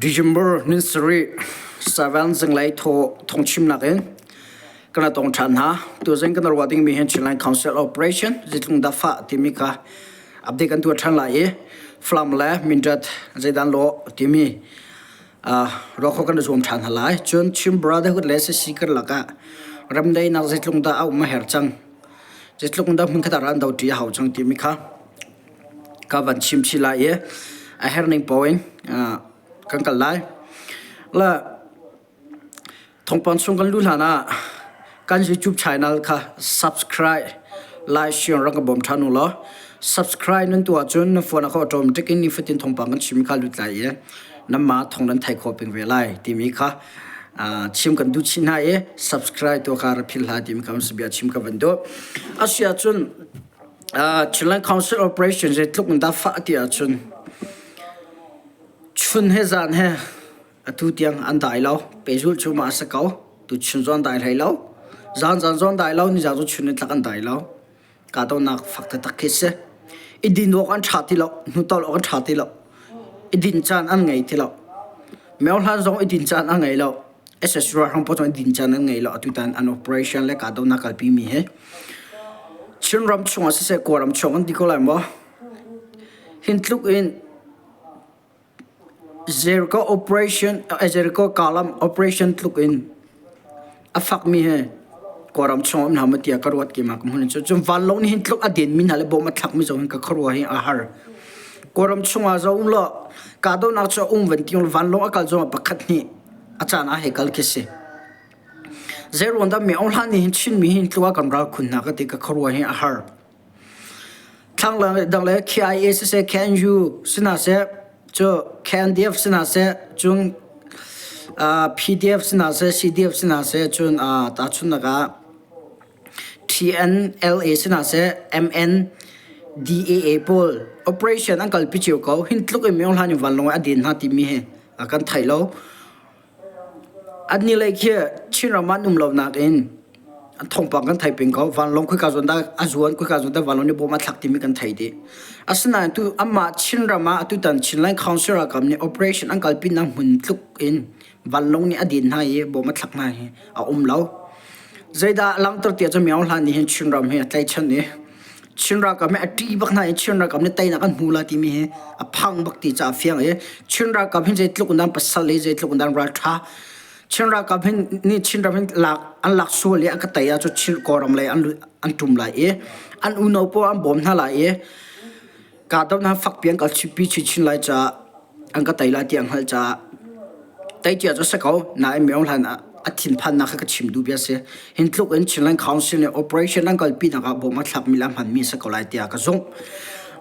December ni sarih seven zinglei thaw thawngchimnak in kan ra tong ṭhan hna. Tuzing kan ruah dingmi hin Chinland Council Operation Zitlung Dafa timi kha update kan tuah ṭhan lai i Falam le Mindat zeidan law timi ruah khawh kan i zuam ṭhan hna lai. Cun Chin Brotherhood le CC karlak ah remdaihnak zeitlung dah a um a herh cang. Zeitluk in dah hmunkhat ah ral an do ṭi a hau cang timi kha ka van chim chih lai i a herning paoh in kan kal lai. La thawngpang chung kan luh hlan ah kan YouTube channel kha subscribe, like, share rak ka bawm ṭhan u law subscribe nan tuah cun na phone ah kha automatic in nifatin thawngpang kan chim kha lut lai i nanmah thawng nan thei khawh peng ve lai timi kha chim kan duh chih hna i subscribe tuah kha rak philh hlah timi kha bia chim ka van duh. Asiahcun Chinland Council Operation zeitluk in dah fah ti ahcun chun he zan he atu tiang an dai lo. Pehzulh cu mah a si ko. Tu chun zong an dai hlei lo. Zan zan zong an dai lo. Nizan cu chun in tlak an dai lo. Kahdohnak fak taktak khi si. I din awk an ṭha ti lo. Hnutol awk an ṭha ti lo. I din caan an ngei ti lo. Myohlan zong i din caan an ngei lo. SS ralhrang pawl zong i din caan an ngei lo. Atutan an operation le kahdohnak kalpi mi hi Chinram chungah siseh Kawlram chung an ti ko lai maw? Hin tluk in Jericho operation Jericho Kalam operation tluk in a fakmi hi Kawlram chung um hna maw tiah ka ruat keimah ka hmun cu. Cun vanlawng nih hin tluk a denmi hna le bom a thlakmi zong hin ka khuaruah hi a har. Kawlram chungah zo um law kahdohnak cu a um van ti vanlawng a kal zongah pakhat hnih a caan ah hei kal khi si. Zeiruang dah mi hlan nih hin Chinmi hin tluk ah kan ral khun hna ka ti ka khuaruah hi a har. Thlang dang le KIA siseh KNU si hna seh cu KNDF si hna seh cun PDF si hna seh CDF si hna seh cun tahchunhnak ah TNLA si hna seh MNDAA pawl operation an kalpi cio ko. Hin tluk in Myo Hlan in vanlawng a den hna timi hi kan theih lo. Annih lei khi Chinram ah an um lonak in thawngpang kan thei peng ko. Vanlawng khoika zawn dah a zuan, khoika zawn dah vanlawng nih bom a thlak timi kan thei dih. Asinain tu amah Chinram ah atutan Chinland Council ralkap nih operation an kalpinak hmun tluk in vanlawng nih a din hna i bom a thlak hna hi a um lo. Zeidah langhter tiah cun Myo Hlan nih hin Chinram hi a tlaichan i Chin ralkap hi a ṭih bak hna i Chin ralkap nih teinak an hmu la timi hi a phang bak ti caah fiang i Chin ralkap hin zeitluk in dah pasal i zeitluk in dah ralṭha Chin ralkap hin nih Chin ram hin lak an lak sual i a ka tei ah cu Chin Kawlram lei an an ṭum lai i an unau pawl an bawm hna lai i Kahdohnak fakpi an kal pi chinchin lai caah an ka tei lai ti an hngalh caah tei cia cu a si ko. Nain Myo Hlan ah a thinphannak kha ka chim duh bia a si. Hin tluk in Chinland Council nih operation an kalpinak ah bawm a thlakmi le a hmanmi a si ko lai tiah ka zumh.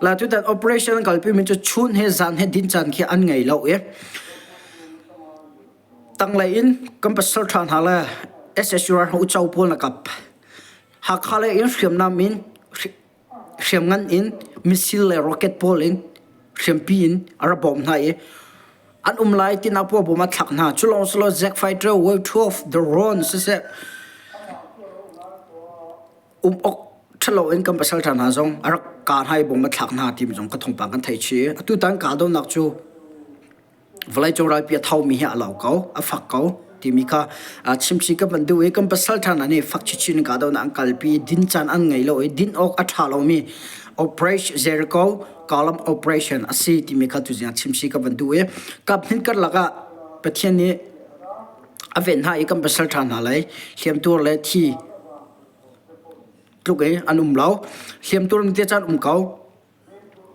La tutan operation an kalpimi cu chun he zan he din caan khi an ngei lo i tanglei in kan pasal ṭha hna le SSU ralhrang uco pawl na kap. Hakha lei in hriamnam in hriamngan in missile le rocket pawl in hriampi in a ra bawm hna i an um lai tinak pawl bawm a thlak hna. Cu lawng si lo Jack Fighter, Wave 12, drone siseh um awk ṭhalo in kan pasal ṭha hna zong a rak ka hna i bawm a thlak hna timi zong ka thawngpang kan theih chih. Atutan kahdohnak cu Vawleicung ralpi a thomi hi a lo ko, a fak ko timi kha chimchih ka van duh i kan pasal ṭha hna nih fak chinchin in kahdohnak an kalpi i din caan an ngei lo i din awk a ṭha lomi Operation Jericho Column Operation a si timi kha tuzing ah chimchih ka van duh i kap hnin karlak ah Pathian nih a ven hna i kan pasal ṭha hna lei hliamtuar le thi tluk i an um lo. Hliamtuar mi te caan um ko.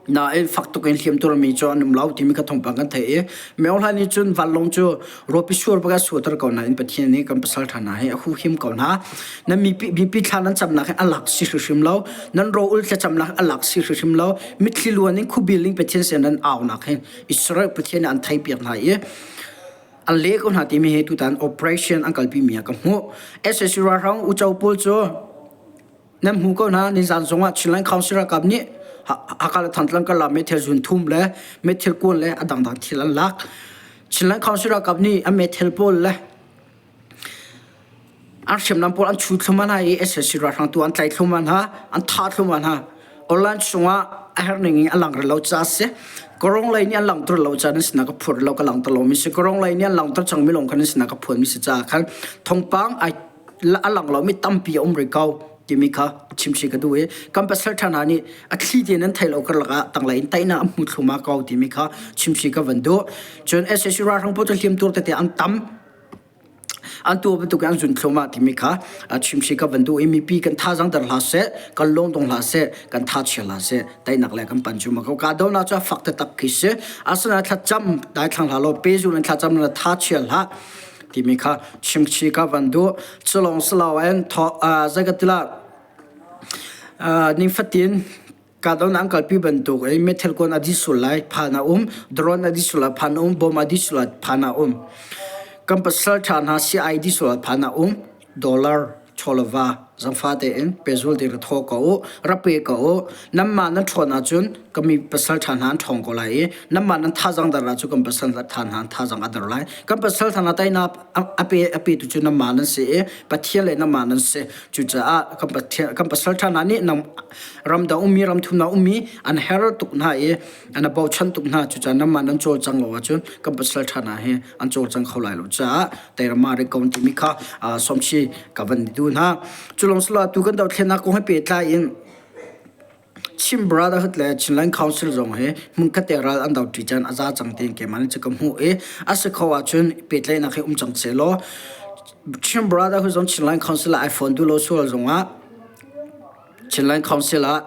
Nain fak tuk in hliamtuarmi cu an um lo timi kha thawngpang kan theih i Myo Hla nih cun vanlawng cu rawpi sur bak a suater ko nain Pathian nih kan pasal ṭha hna hi a huhim ko hna. Nan mipi mipi thla nan camnak hi a lak si hrimhrim lo. Nan ro-ul thlacamnak a lak si hrimhrim lo. Mitthli luan in khubil in Pathian sin nan aunak hi Israel Pathian nih an theihpiak hna i an leh ko hna timi hi tutan operation an kalpi mi ah ka hmuh. SAC ralhrang uco pawl cu Nan hmu ko hna nizan zongah Chinland Council ralkap nih Hakha le Thantlang karlak meithal zun thum le meithal kuan le a dangdang thil an lak. Chinland Council ralkap nih an meithal pawl le an hriamnam pawl an chu thlum hna i SAC ralhrang tu an tlai thlum hna, an thah thlum hna. Online chungah. a herh ning in a lang lo ca si. Korong lei nih an langhter lo ca nan sinah ka phur lo ka langhter lo mi si. Korong lei nih an langhter cang mi lawng khan nan sinah ka phuan mi si caah khan thawngpang ai a lang lo mi tampi a um rih ko timi kha chimchih ka duh i kan pasal ṭha hna nih a thli tein an theih lo karlak ah tanglei in taihnak an hmu thluma ko timi kha chimchih ka van duh. Cun SAC ralhrang pawl cu hliamtuar tete an tam. An tuah bantuk in an zun thluahmah timi kha chimhri ka van duh i mipi kan thazaang der hlah seh, kan lung dong hlah seh, kan tha chia hlah seh, teinak le kan pan cu ma ko. Kahdohnak cu a fak taktak khi si. Asinain thlacam daithlang hlah law pehzul in thlacam na tha chia hlah timi kha chimchi ka van duh. Culawng siloin zei ka ti lah nifatin Kahdohnak an kalpi bantuk in meithal kuan a dih sual lai phan a um, drone a dih sual lai phan a um, bomb a dih sual lai phan a um. Kan pasal ṭha hna CI dih sual lai phan a um. Dollar chawlava zangfa tein pehzul tein ra thaw ko u, ra pe ko u. Nanmah nan ṭhawn ahcun ka mi pasal ṭha hna an ṭhawng ko lai i nanmah nan thazaang dar ahcun kan pasal ṭha hna an thazaang a der lai. Kan pasal ṭha hna teinak a pe a petu cu nanmah nan si i Pathian le nanmah nan si. Cucaah kan Pathian kan pasal ṭha hna nih ramdang ummi ramthumnak ummi an her tuk hna i an bochan tuk hna. Cucaah nanmah nan cawlcang lo ahcun kan pasal ṭha hna hi an cawlcang kho lai lo caah teirama ri ko timi kha sawmchi ka van duh hna. Cu lawng si lo atu kan dothlennak kong he pehtlai in Chin Brotherhood le Chinland Council zong hi hmunkhat te ral an doṭi caan a za cang tiin keimah nih cu ka hmuh i a si kho ahcun pehtlaihnak hi um cang sehlaw Chin Brotherhood zong Chinland Council ah ai fawn duh lo sual zongah Chinland Council ah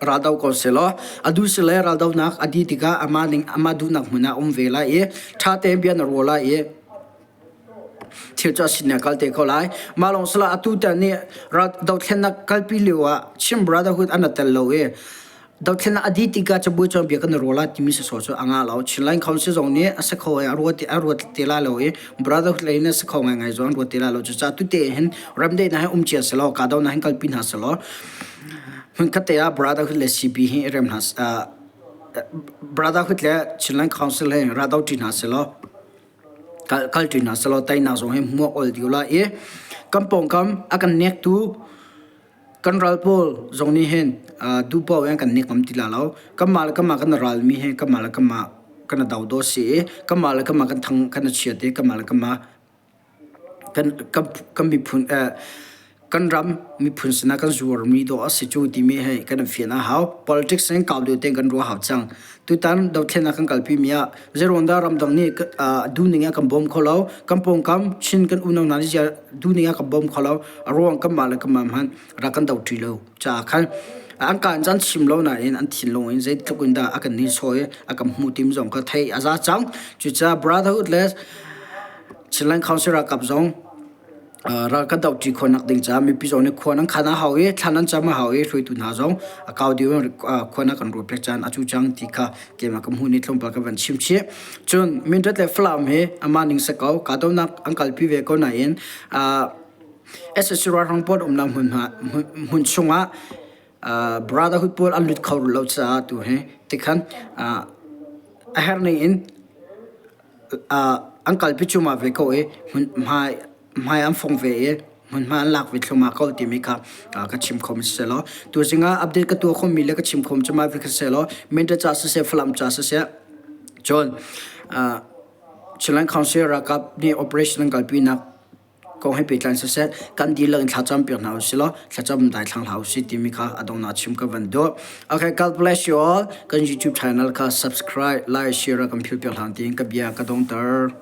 raldo ko sehlaw a duh si le raldonak a dih tikah amah ning amah duhnak hmun ah um ve lai i ṭha tein bia na ruah lai i Thil cu a sin ah kal te ko lai. Mah lawng si lo atu tan nih dothlennak kalpi lio ah Chin Brotherhood an tel lo i dothlennak a dih tikah cabuai cun bia kan i ruah lai timi sawsawh cu a ngah lo. Chinland Council zong nih a si kho i a ruat a ruat te lai lo i Brotherhood lei in a si kho ngaingai zong an ruat te lai lo. Cucaah tute hin remdaihnak hi um cia si law kahdohnak hin kalpi hna selaw hmunkhat te ah Brotherhood le CB hi i rem hna Brotherhood le Chinland Council hi raldo ṭi hna selaw kalṭi hna sehlaw teinak zong hi hmuak ol dih lai i kan pawngkam a kan nektu kan ral pawl zong nih hin duh paoh in kan nek ngam ti lai lo. Kanmah le kanmah kan ralmi hi kanmah le kanmah kan i do dawh si i kanmah le kanmah kan thang kan i chiat i kanmah le kanmah kan miphun kan ram miphun sinah kan zuarmi dawh a si cu timi hi kan i fian a hau. Politics in kau deuh tein kan ruah hau cang. Tutan dothlennak kan kalpi mi ah zeiruangdah ramdang nih duhning ah kan bawm kho lo, kan pawngkam Chin kan unau hna nih duhning ah kan bawm kho lo, a ruang kanmah le kanmah hmanh rak kan do ṭi lo caah khan an kaan caan chim lo nain an thinlung in zeitluk in dah a kan nihsawh i a kan hmuh tim zong kha theih a za cang. Cucaah Brotherhood le Chinland Council ralkap zong ral kan dohṭi khawhnak ding caah mipi zong nih khua nan khan a hau i thla nan cam a hau i hruaitu hna zong a kau deuh in khua na kan ruat piak caan a cu cang ti kha keimah ka hmuh ni tlawmpal ka van chim chih. Cun Mindat le Falam hi amah ning si ko kahdohnak an kalpi ve ko nain SSC ralhrang pawl umnak hmun chungah Brotherhood pawl an lut kho lo caah tu hi tikhan a herh ning in an kalpi cuahmah ve ko i hmai an fong ve i hmunhma an lak ve thluahmah ko timi kha ka chim kho mi si selaw tuzing ah update ka tuah khomi le ka chim khom cu mah vi kha selaw Mindat ca siseh Falam ca siseh cun Chinland Council ralkap nih operation an kalpi nak kong he pehtlai siseh kan dihlak in thlacam piak hna usih law thlacam daithlang hlah usih timi kha a donghnak chim ka van duh. Okay, God bless you all. Kan YouTube channel kha subscribe, like, share kan phil piak hlan tiin ka bia ka dongter.